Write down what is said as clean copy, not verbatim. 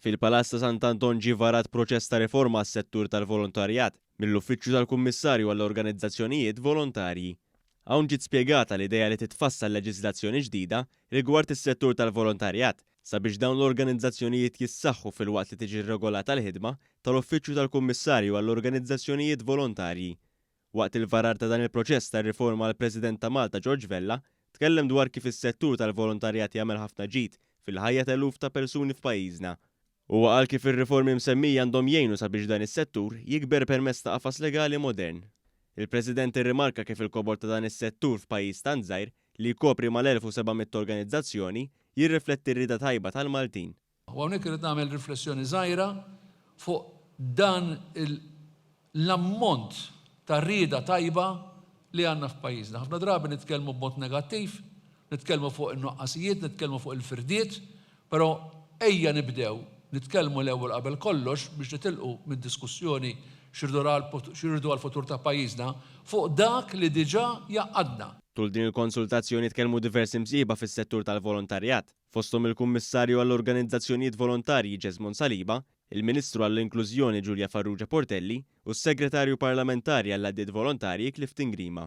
Fil-Palazz ta' Sant'Anton ġie varat proċess ta' riforma għas-settur tal-volontarjat mill-Uffiċċju tal-Kummissarju għall-Organizzazzjonijiet Volontarji. Hawn ġiet spjegata l-idea li titfassal leġiżlazzjoni ġdida rigward is-settur tal-volontarjat sabiex dawn l-organizzazzjonijiet jissaħħu filwaqt li tiġi rregolata l-ħidma tal-Uffiċċju tal-Kummissarju għall-Organizzazzjonijiet Volontarji. Waqt il-varar ta' dan il-proċess ta' riforma l-President ta' Malta George Vella tkellem dwar kif is-settur tal-volontarjat jagħmel ħafna ġid fil-ħajja t'eluf ta' persuni f'pajjiżna. Huwa qal kif ir-riformi msemmija għandhom jgħinu sabiex dan is-settur jikber permezz ta' qafas legali modern. Il-President irrimarka kif il-kobor ta' dan is-settur f'pajjiż tant żgħir, li jkopri mal-1,700 organizzazzjoni, jirrifletti r-rieda tajba tal-Maltin. U hawnhekk irrid nagħmel riflessjoni żgħira fuq dan l-ammont ta' rieda tajba li għandna f'pajjiżna. Ħafna drabi nitkellmu b'mod negattiv, nitkellmu fuq in-nuqqasijiet, nitkellmu fuq il-firdiet, però ejja nibdew nitkellmu l-ewwel qabel kollox biex nitilqu mid-diskussjoni x'irridu għall-futur ta' pajjiżna fuq dak li diġà jgħaqqadna. Tul din il-konsultazzjoni tkellmu diversi msieħba fis-settur tal-volontarjat, fosthom il-Kummissarju għall-Organizzazzjonijiet Volontarji Jesmond Saliba, il-Ministru għall-Inklużjoni Julia Farrugia Portelli u s-Segretarju Parlamentari għall-Għaddiet Volontarji Clifton Grima.